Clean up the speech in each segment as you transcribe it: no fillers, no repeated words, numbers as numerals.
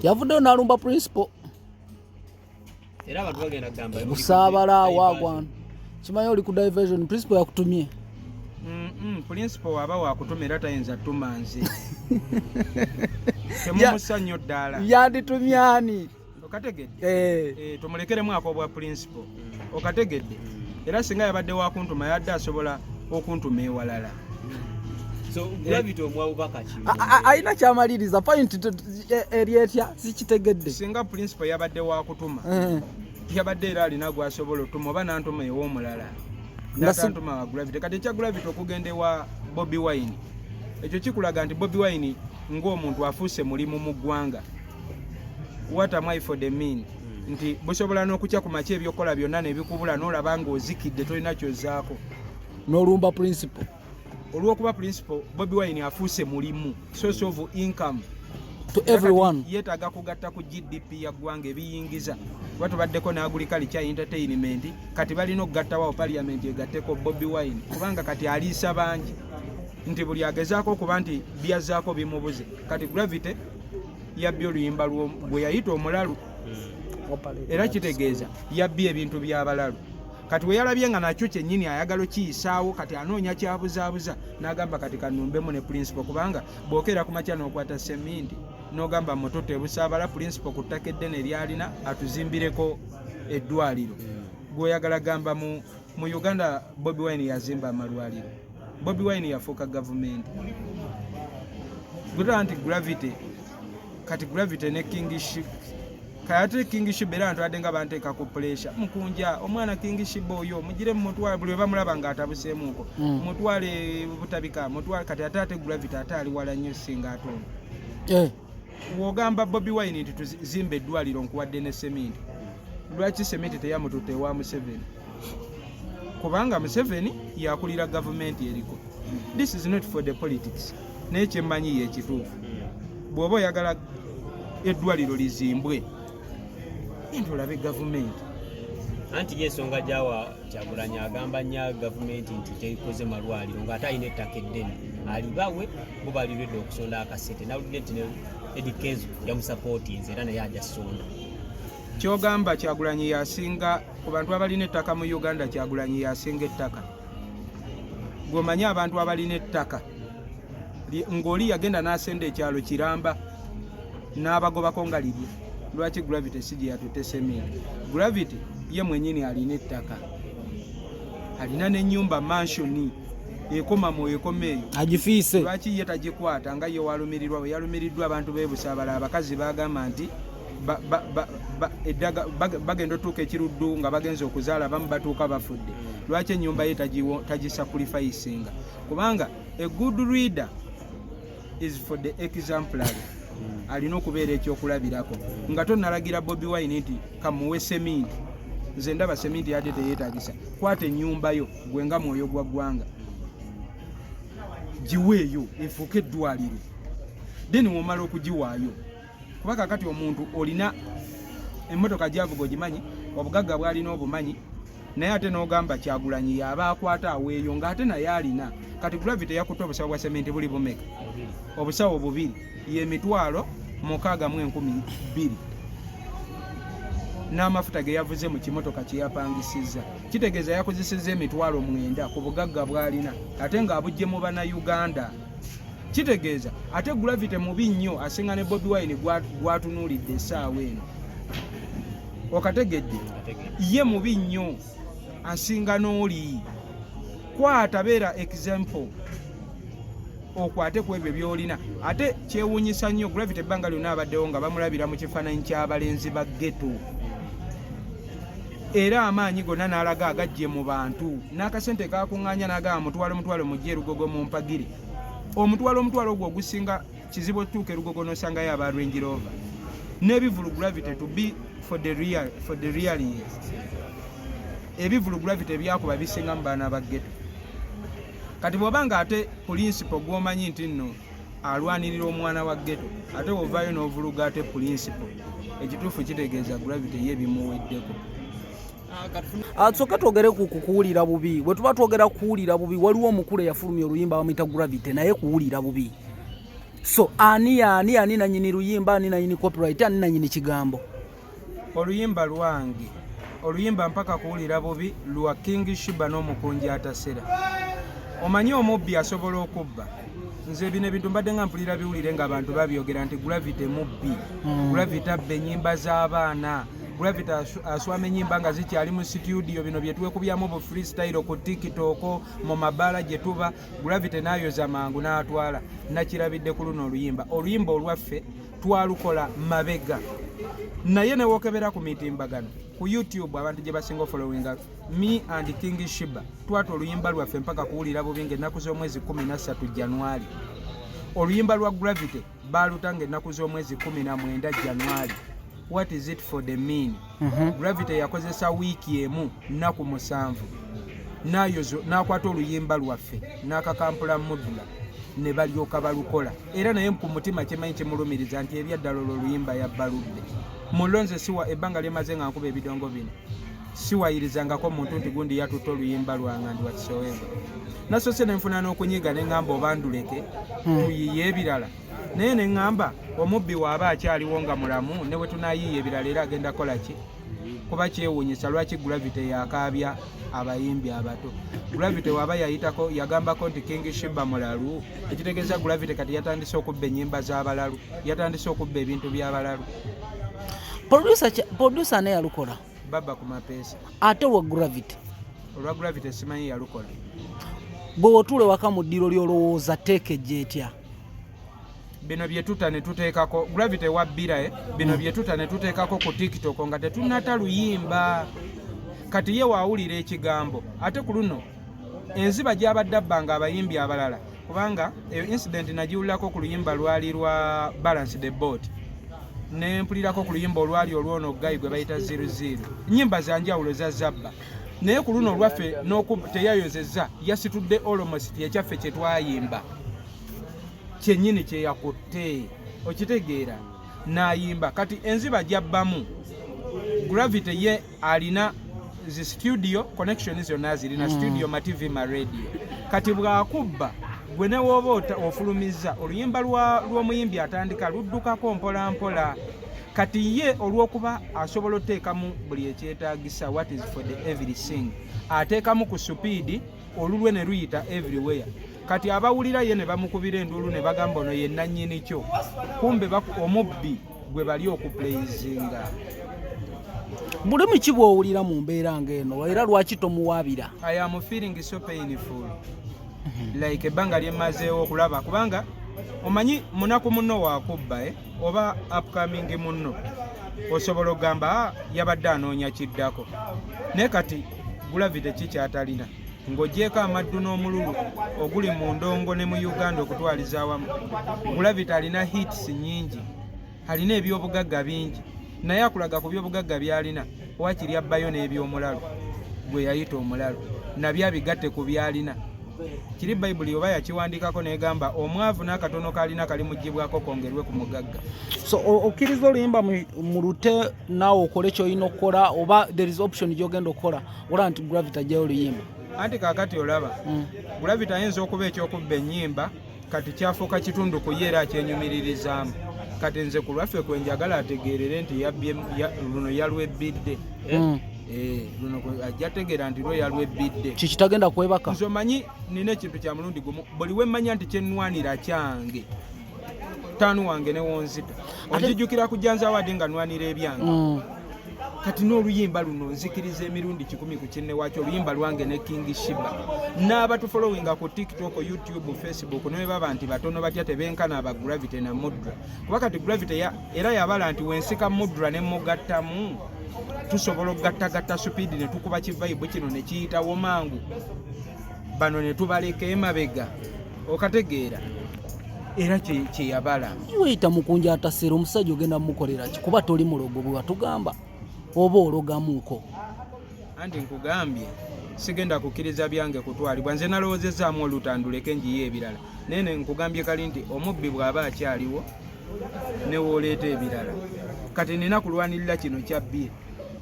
Yavuddeyo n'alumba principal. Era abantu bagenda kugamba Busaabala wagwan, kimanyi oli ku diversion, principal yakutumye. Principal waba wakutuma era tayinza tuma nze. Temumusa nnyo ddaala. Yanditumye ani? Okategedde? Eh. Eh, tumulekeremu akobwa principal. Okategedde? Era singa yabadde wakuntuma, yadde asobola okuntuma ewalala. So Gravity omuwa bubaka ki? Alina kyamaliriza point eri etya? Sikitegedde. Singa principal yabadde wakutuma, yabadde era alina gwasobola otuma oba nantuma ew'omulala. Nga Natantuma wa Gravity. Kati ekya Gravity okugenda ewa Bobi Wine, ekyo kikulaga nti Bobi Wine ng'omuntu afuuse mulimu mu ggwanga. What am I for the mean nti busobola n'okukya ku makya, ebyokukola byonna nebikubula, n'olaba ng'ozikidde, tolina kyozzaako. N'olumba principal. Olw'okuba principal Bobi Wine afuuse mulimu, source of income to everyone. Yeetaaga kugatta ku GDP ya ggwanga ebiyingiza, kuba tubaddeko n'agriculture, entertainment. Kati balina okugattawo parliament egatteko Bobi Wine, kubanga kati aliisa bangi nti buli agezaako okuba nti byazzaako bimubuze. Kati Gravity yabbye oluyimba gwe yayita omulalu, era kitegeeza yabbye ebintu by'abalalu. Kati we yalabye nga nakyo kyennyini ayagala okiyisaawo, kati anoonya kyabuzaabuza n'agamba, "Kati kanumbemu ne principal," kubanga bw'okeera ku makya n'okwata seminti n'ogamba mutoto ebusaabala, principal ku ttaka eddene lyalina atuzimbireko eddwaliro, gweoyagala gamba mu Uganda Bobi Wine yazimba amalwaliro, Bobi Wine yafuuka gavumenti. Gutala nti Gravity, kati Gravity ne King kati ate King Shiba era ntwadde nga banteeka ku pressure. Mukunja omwana King Shiba oyo mugire mumutwale, buli we bamulaba ng'atabuseemuuko, mutwale Butabika, mutwale. Kati ate Gravity ate ali wala nnyo singa ate ono. W'ogamba Bobi Wine nti tuzimba eddwaliro, nkuwadde ne seminti, lwaki seminti teyamututte ewa Museveni? Kubanga Museveni yakulira gavumenti eriko. This is not for the politics, naye kyemmanyi ye ekituufu, bw'oba oyagala eddwaliro lizimbwe, nti olabe gavumenti. Anti ye ensonga gyawa Kyagulanyi, agamba nnyo gavumenti nti tekoze malwaliro ng'ate alina ettaka eddene alibawe, bo balirwedde okusonda akasente. Nawulidde nti ne Eddy Kenzo yamusapootinze, era naye ajja sonda. Kyogamba Kyagulanyi yasinga ku bantu abalina ettaka mu Uganda? Kyagulanyi yasinga ettaka? Gweomanyi abantu abalina ettaka ng'oli yagenda n'asenda ekyalo kiramba n'abagobako nga lirye. Lwaki Gravity si gye yatutte seminti? Gravity ye mwenyini alina ettaka, alina n'ennyumba mansion ekoma mu ekoma eyo. Agifiise. Lwaki ye tagikwata nga ye walumirirwa bwe yalumiriddwa abantu b'ebusaabala, abakazi bagamba nti bagenda otuuka ekiruddu nga bagenza okuzaala, abamu batuuka bafudde? Lwaki ennyumba ye tagisacrificinga? Kubanga a good leader is for the exemplary, alina okubeera ekyokulabirako. Nga tonalagira Bobi Wine nti kamuwe seminti, nze ndaba seminti yate teyeetagisa. Kwata ennyumba yo gwe nga mwoyo gwa ggwanga, giweeyo efuuke eddwaliro, then womala okugiwaayo, kuba kakati omuntu olina emmotoka gyavuga ogimanyi, obugagga bwalina obumanyi, naye ate n'ogamba Kyagulanyi yaba akwata aweeyo ng'ate naye alina. Kati Gravity yakutte obusawo bwa sementi buli bumeka? Obusawo bubiri, ye 62,000 n'amafuta ge yavuze mu kimotoka kye yapangisizza. Kitegeeza yakozesezza 90,000 ku bugagga bw'alina, ate ng'abugye mu Bannayuganda. Kitegeeza ate Gravity mubi nnyo, asinga ne Bobi Wine gwatunuulidde essaawa eno. Okategedde? Ye mubi nnyo, asinga n'oli. Kwata, beera example, okwate ku ebyo by'olina. Ate kyewuunyisa nnyo, Gravity ebbanga lyonna abaddewo nga bamulabira mu kifaananyi ky'abalenzi ba ghetto, era amaanyi gonna n'alaga agajje mu bantu n'akasente kakuŋŋaanya n'agamba, "Mutwalo mutwalo mujje erugogo mu mpagire." Omutwalo omutwalo ogwo ogusinga kizibu otutuuka erugogo n'osangayo aba Range Rover n'ebivulu. Gravity, to be for the real, ebivulu Gravity byakuba bisinga mu baana ba ghetto. Kati bw'oba nga ate principal gw'omanyi nti nno alwanirira omwana wa ghetto, ate wovaayo n'ovuluga ate principal, ekituufu kitegeeza Gravity ye bimuweddeko. Tusooke twogere ku kuwulira bubi. Bwe tuba twogera kuwulira bubi, waliwo omukulu eyafulumya oluyimba bamuyita Gravity, naye kuwulira bubi. So ani yani, ani nanyini luyimba, ani nanyini copyright, ani nanyini kigambo? Oluyimba lwange, oluyimba Mpaka Kuwulira Bubi lwa King Shiba n'Omukunja Atasera. Omanyi omubbi asobola okubba. Nze bino ebintu mbadde nga mpulira biwulire ng'abantu babyogera nti Gravity mubbi, Gravity abba ennyimba z'abaana, Gravity aswama ennyimba nga zikyali mu situdiyo. Bino bye twekubyamu bu freestyle ku TikTok, mu mabaala gye tuba, Gravity n'ayoza mangu n'atwala. Nakirabidde ku luno oluyimba. Oluyimba olwaffe twalukola mabega, naye newokebera ku mitimbagano, ku YouTube, abantu gye basinga ofollowinga, me and King Shiba twata oluyimba lwaffe Mpaka Kuwulira Bubi ng'ennaku z'omwezi 13 January. Oluyimba lwa Gravity baaluta ng'ennaku z'omwezi 19 January. What is it for the mean? Gravity yakozesa wiiki emu, nnaku 7, nayozo n'akwata oluyimba lwaffe n'akakampula mudula ne balyoka balukola. Era naye ku mutima kyemanyi kimulumiriza nti ebyaddala olwo oluyimba yabbaludde mulonze. Siwa ebbanga lyemaze nga nkuba ebidongo bino, siwayirizangako muntu nti gundi yatutte oluyimba lwange and whatsoever. Nasoose nenfuna n'okunyiiga, ne ŋŋamba oba nduleke tuyiye ebirala, naye ne ŋŋamba omubbi waaba akyaliwo nga mulamu, ne bwe tunayiiya ebirala era agenda kukola ki? Kuba kyewuunyisa lwaki Gravity yakaabya abayimbi abato. Gravity waba yayitako yagambako nti King Shiba mulalu, ekitegeeza Gravity kati yatandise okubba ennyimba z'abalalu, yatandise okubba ebintu by'abalalu. Producer naye yalukola? Baba ku Mapeesa. Ate olwa Gravity? Olwa Gravity simanyi yalukola. Gwe wotuula waka mu ddiro lyolowooza teeka ejja etya? Bino bye tuta ne tuteekako Gravity wabbira, eh? Bino bye tuta ne tuteekako ku TikTok nga tetunnata luyimba. Kati ye waawulira ekigambo, ate ku luno enziba gy'abadde abbanga abayimbi abalala, kubanga eyo incident nagiwulirako ku luyimba lwali lwa Balance the Boat, ne mpulirako ku luyimba olwali olwono guy gwe bayita 00. Nyimba za njawulo za zabba, naye ku luno olwaffe teyayozezza, yasitudde almost ekyaffe kye twayimba kyennyini kyeyakutte, okitegeera, n'ayimba. Kati enziba gyabbamu Gravity, ye alina zi studio connection zonna zirina, studio, ma TV, ma radio. Kati bw'akubba gwe ne wooba ofulumizza oluyimba lw'omuyimbi atandika luddukako mpola mpola. Kati ye olw'okuba asobola oteekamu buli ekyetaagisa, what is for the everything, ateekamu ku speed, olulwe ne luyita everywhere. Kati abawulira ye ne bamukubira enduulu ne bagamba ono ye nannyini kyo, kumbe omubbi gwe bali okupulayizinga. Bulumi ki bw'owulira mu mbeera ng'eno, era lwaki tomuwaabira? I am feeling so painful, like ebbanga lyemmazeewo okulaba, kubanga omanyi munaku munno wakubba, eh? Oba upcoming munno osobola okugamba, "Ah, yabadde anoonya kiddako." Naye kati Gravity ki kyatalina ng'ogyeko amaddu n'omululu oguli mu ndongo ne mu Uganda okutwaliza awamu? Gravity alina hits nyingi, alina ebyobugagga bingi, naye akulaga ku byobugagga byalina wakiri abbayo n'ebyomulalu gwe yayita omulalu nabyo abigatte ku byalina. Kiri Bayibuli oba yakiwandikako negamba omwavu n'akatono kalina kalimugibwako kongerwe ku mugagga. So okkiriza oluyimba mu lute naawe okole kyolina okukola, oba there is option gyogenda okukola olaba nti Gravity ajjayo oluyimba? Anti kaakati olaba Gravity ayinza okuba ekyokubba ennyimba kati kyafuuka kitundu ku ye era akyenyumiririzaamu. Kati nze ku lwaffe kwe njagala ategeerere nti luno yalwebbidde. Eh, luno ajja tegeera nti lwe yalwebbidde. Kikitagenda kwebaka. Nze omanyi nina ekintu kya mulundi gumu, buli wemmanya nti kyenwanira kyange, taanu wange newonzita onjijjukira kujjanza wadi nga nwanira ebyange. Kati n'oluyimba luno nzikiriza emirundi 100 ku kinne waakyo, oluyimba lwange ne King Shiba n'abatufollowinga ku TikTok, YouTube, Facebook, ne bwe baba nti batono batya, tebenkana aba Gravity na Mudra. Kuba kati Gravity era yabala nti wensika Mudra ne mugattamu, tusobola okugattagatta speed ne tukuba ki vibe kino ne kiyitawo mangu, bano ne tubaleka emabega, okategeera, era kyeyabala. Weyita Mukunja Ataseera, omusajja ogenda mumukolera ki? Kuba toli mulogo bwe watugamba, oba ologamuuko? Anti nkugambye sigenda kukkiriza byange kutwalibwa. Nze nalowoozezaamu olutanduleke njiye ebirala, naye ne nkugambye kali nti omubbi bw'aba akyaliwo newooleeta ebirala, kati nina kulwanirira kino kyabbye.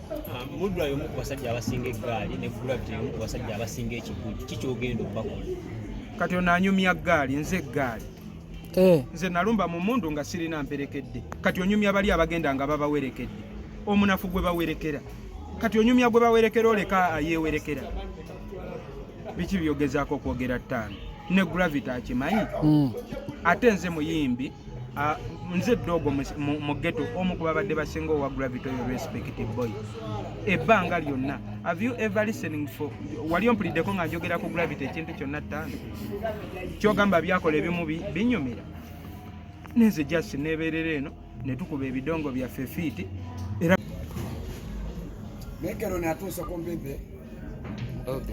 Ah, Mudra y'omu ku basajja abasinga eggaali, ne Gravity y'omu ku basajja abasinga ekiguli. Ki kyogenda okubakola? Kati ono anyumya ggaali, nze eggaali. Eh. Nze nalumba mu mundu nga sirina mperekedde. Kati onyumya bali abagenda nga babawerekedde, omunafu gwe bawerekera. Kati onyumya gwe bawerekera, oleka ayewerekera. Biki byogezaako okwogera ttaano ne Gravity akimanyi? Ate nze muyimbi, nze ddogo mu ghetto, omu ku babadde basinga owa Gravity oyo respect boy ebbanga lyonna. Have you ever listening for, wali ompuliddeko nga njogera ku Gravity ekintu kyonna ttaano kyogamba byakola ebimu binyumira? Nenze just nebeerera eno ne tukuba ebidongo byaffe fiiti era. Naye kero natuusa ku mbebe.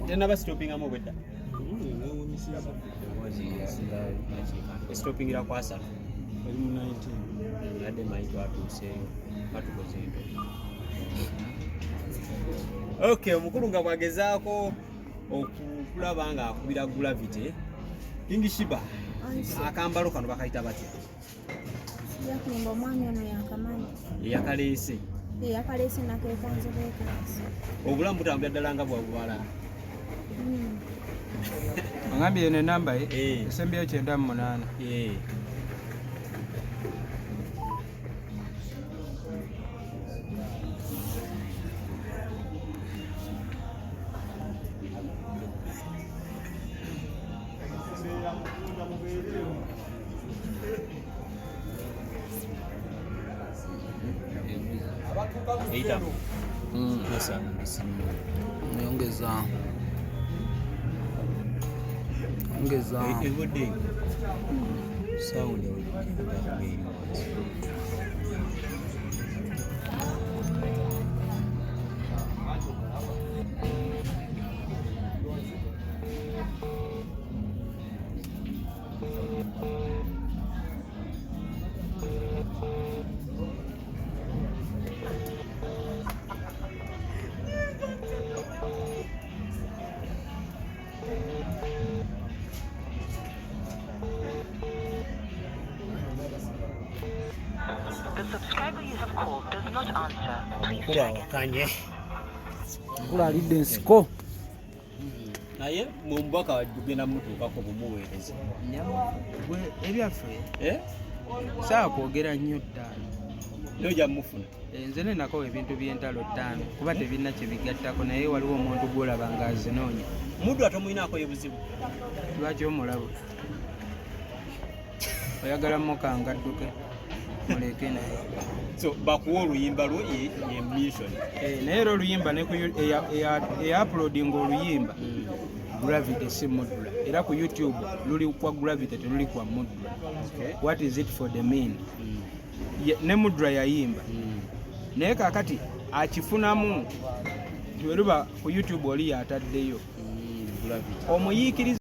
Tenaba stopingamu obwedda, stopingira ku 30. Adde manyi twatuuseeyo, batukoze ento. Okay, omukulu nga bwagezaako okulaba nga akubira Gravity. King Shiba, akambalo kano bakayita batya? Yakulimba, omwami ono yakamanyi. Eyakaleese? Eyakaleese, nakeekanze bwekanzi. Obulamu butambula ddala nga bwabubala. Ogambye eno enamba ye? Eh. Esembyeyo 98. Eh. Eyitamu. Yongeza, ongeza. Evudde sound eri wansi. The subscriber you have called does not answer. Please Mukulu try again. awakanye. Mukulu alidde ensiko. Naye mumubaka tugenda mutuukako bumuweereza. Gwe ebyaffe. Eh? Saawa kwogera nnyo ttaano. Naye ojja mufuna. Eh, nze nenako ebintu by'entalo ttaano kuba tebirina kye bigattako, naye waliwo omuntu gw'olaba ng'azinoonya. Muddu ate omulinaako ebuzibu? Lwaki omulaba oyagala mukanga adduke? Muleke naye. So bakuwa oluyimba lwo ye mission? Eh, naye era oluyimba ne ku eya uploadinga oluyimba Gravity si Mudra, era ku YouTube luli kwa Gravity, teluli kwa Mudra. What is it for the mean? Ne Mudra yayimba, naye kakati akifunamu nti bwe luba ku YouTube oli yataddeyo Gravity. Omuyiikiriza.